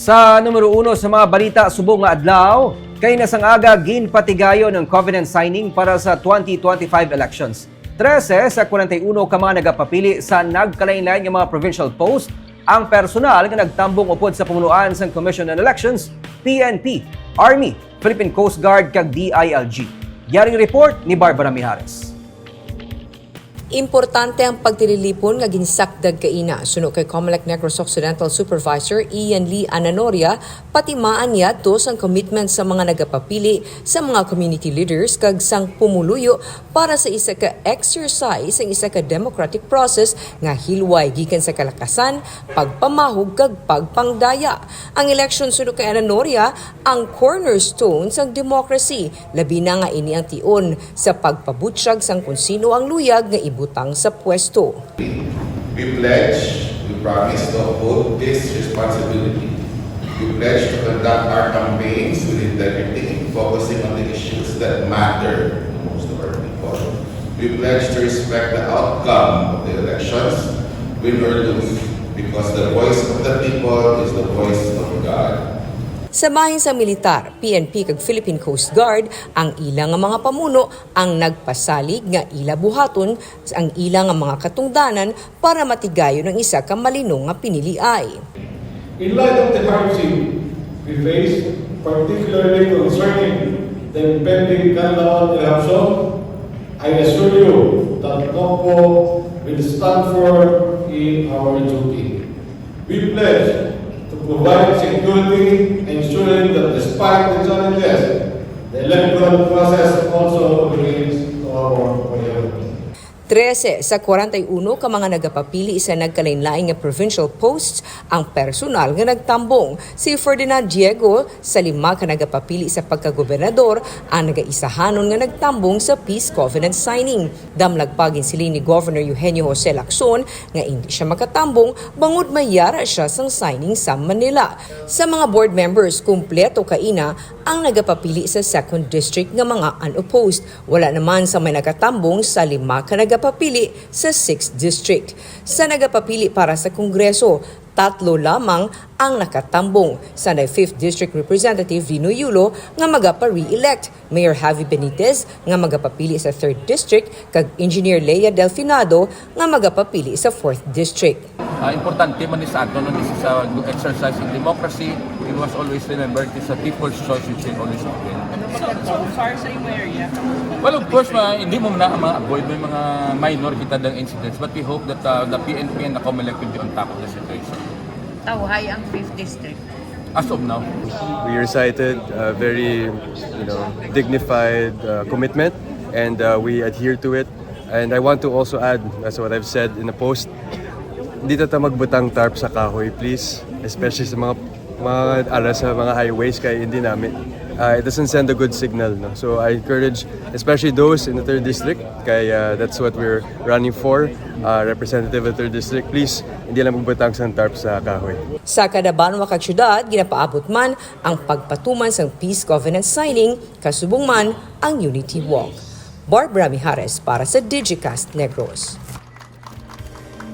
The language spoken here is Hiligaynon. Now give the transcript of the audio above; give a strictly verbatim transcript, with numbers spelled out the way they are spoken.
Sa numero uno sa mga balita subong nga adlaw, kay nasang aga ginpatigayon ang covenant signing para sa twenty twenty-five elections. Trese sa kwarenta y uno ka mga nagapapili sa nagkalainlain nga mga provincial post ang personal nga nagtambong upod sa pamunuan sang Commission on Elections, P N P, Army, Philippine Coast Guard, kag D I L G. Yaring report ni Barbara Mijares. Importante ang pagtililipon nga ginsakdag kaina, suno kay Comelec Negros Occidental Supervisor Ian Lee Ananoria, patimaan yadto sang commitment sa mga nagapapili, sa mga community leaders, kag sang pumuluyo para sa isa ka exercise, sang isa ka democratic process nga hilway gikan sa kalakasan, pagpamahog, kag pagpangdaya. Ang eleksyon, suno kay Ananoria, ang cornerstone sang democracy, labi na nga ini ang tion sa pagpabutyag sang kon sino ang luyag nga ibutang sa pwesto. We pledge, we promise to uphold this responsibility. We pledge to conduct our campaigns with integrity, focusing on the issues that matter to most of our people. We pledge to respect the outcome of the elections, win or lose, because the voice of the people is the voice of God. Sa bahin sang militar, P N P kag Philippine Coast Guard, ang ila nga mga pamuno ang nagpasalig nga ila buhaton ang ila nga mga katungdanan para matigayon ang isa ka malino nga piniliay. In light of the hardship we face, particularly concerning the impending Canlaon eruption, I assure you that NOCPO will stand firm in our duty. We pledge to provide security, ensuring that despite the challenges, the electoral process also remains our priority. Trese sa kwarenta y uno ka mga nagapapili sa nagkalainlain nga provincial posts ang personal nga nagtambong. Si Ferdinand Diego, sa lima ka nagapapili sa pagkagobernador, ang nagaisahanon nga nagtambong sa peace covenant signing. Damlag pa ginsiling ni Governor Eugenio Jose Lacson nga indi siya makatambong bangod may yara siya sang signing sa Manila. Sa mga board members, kumpleto kaina ang nagapapili sa second district nga mga unopposed. Wala naman sa may nakatambong sa lima ka nagapapili sa sixth district. Sa nagapapili para sa Kongreso, tatlo lamang ang nakatambong, sanday fifth District Representative Rino Yulo nga magapa-re-elect, Mayor Javi Benitez nga magapapili sa third District, kag Engineer Lea Delfinado nga magapapili sa fourth District. Ah, importante man ni sa ato, no, this is a exercise in democracy. We must always remember it is a people's choice which will always prevail. So, so far sa imo area? Well, of course, ma, hindi mo na ma-avoid may mga minor kita dang incidents, but we hope that, uh, the P N P and the Comelec will be on top of the situation. Tawhay ang fifth District. As of now. We recited a very, you know, dignified, uh, commitment, and, uh, we adhere to it. And I want to also add, as what I've said in the post, hindi ta magbutang tarp sa kahoy, please. Especially sa mga, mga ala sa mga highways, kay hindi namin, uh, it doesn't send a good signal, no? So I encourage, especially those in the third district, kay, uh, that's what we're running for, uh, representative of the third district, please, hindi lang magbutang sa tarp sa kahoy. Sa kada banwa kag syudad, ginapaabot man ang pagpatuman sang peace covenant signing, kasubong man ang Unity Walk. Barbara Mijares para sa Digicast Negros.